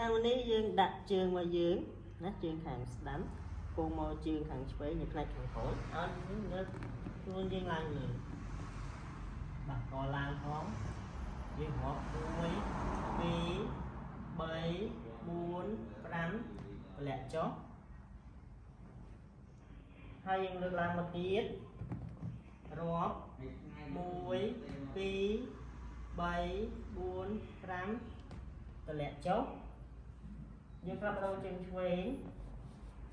5នេះយើងដាក់ជើងមកយើងណាជើងខាងស្ដាំពងមកជើងខាងឆ្វេងនៅផ្នែកខាងក្រោយឲ្យលើកខ្លួនយើងឡើងលើបាទកឡើងផងយើងរាប់1 2 3 4 5ទម្លាក់ចុះហើយយើងលើកឡើងមកទៀតរាប់1 2 3 4 5ទម្លាក់ចុះយើងប្រាប់ដូរជើងឆ្វេង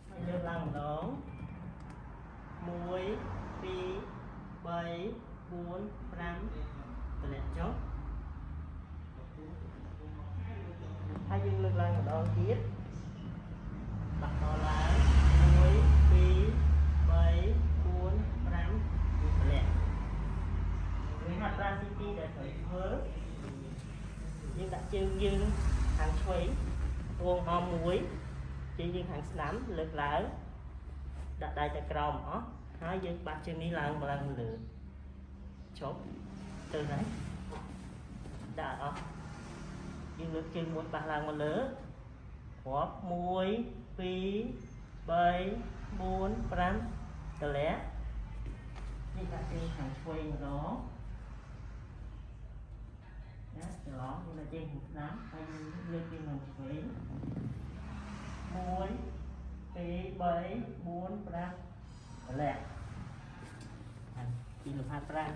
ហើយលើកឡើងម្ដង1 2 3 4 5ទម្លាក់ចុះហើយយើងលើកឡើងម្ដងទៀតបាក់តឡើង1 2 3 4 5ទម្លាក់នេះហាត់ប្រាណទី2ដែលត្រូវធ្វើយើងដាក់ជើងយើងខាងឆ្វេងពងហមមួយជើងយើងខាងស្ដាំលើកឡើងដាក់ដៃទៅក្រោមអស់ហើយយើងបាក់ជើងនេះឡើងឡើងលើជប់ទៅហើយដាក់អស់យើងលើកជើងមួយបាសឡើងមកលើរាប់1 2 3 4 5ទម្លាក់នេះដាក់ជើងខាងឆ្វេងម្ដងណាច្រឡំយើងដាក់ជើងខាងស្ដាំហើយយើងលើកជើងខាងឆ្វេង1 2 3 4 5ទម្លាក់ពីលំហាត់ប្រាណ